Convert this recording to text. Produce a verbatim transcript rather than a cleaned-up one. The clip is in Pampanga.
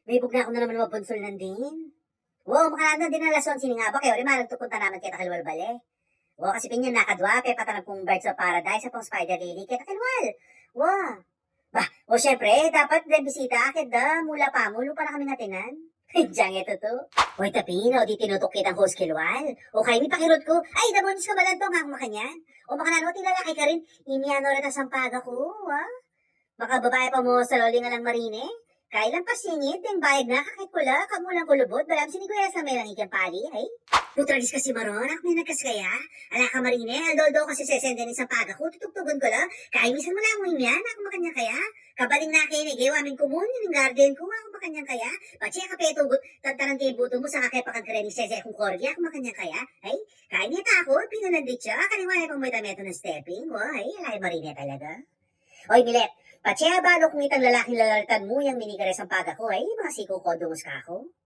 May bugna ku na naman mabunsol nandin. Wa, makananu, dinalas ku, sining abak e, ori maragtug ku tanaman keta kaliwal bale. Wa, kasi pinyan nakadwa, pepatanan kung Birds of Paradise, apang Spider Lily, keta kaliwal. Wa. Bah, o syempre, dapat de bisita, akit da, mula pa mu, lupa na kaming atinan. Diang e tutu. Oy, tapi na, o di tinutuk kitang host kaliwal. O kaya mi pakirut ku, ay, demonyos ka, malantong aku makanyan. O makananu, ating lalaki karin, inya no reta sampaga ku, wa? Makababae pa mu sa loling alang marine. Kailan pa singit, deng bayag na, kakit ku la, kamulang ku lubot, balam sinigweras na melang ikyang pali, ay? Putragis kasi maron, aku may nagkas kaya. Ala ka marine, aldo-aldo kasi sesende ning sampaga ku, tutugtugun ku la, kaya misan mu la mu inya, aku makanyan kaya. Kabaling na kene, gewa ming kumun, ning garden ku, aku makanyan kaya. Patse ka petugut, tantanan ke butu mu, saka ke pakagkrening sese kung korgi, aku makanyan kaya. Ay, kaya niya takut, pinunandit siya, kaliwa na pang may tameto ng stepping, wa, ay, ala ka marine talaga. Oy, Milet, patse abalu kung itang lalaking lalaritan mu yang minigare sampaga ku, ay, mga siku ko dungus ka ku.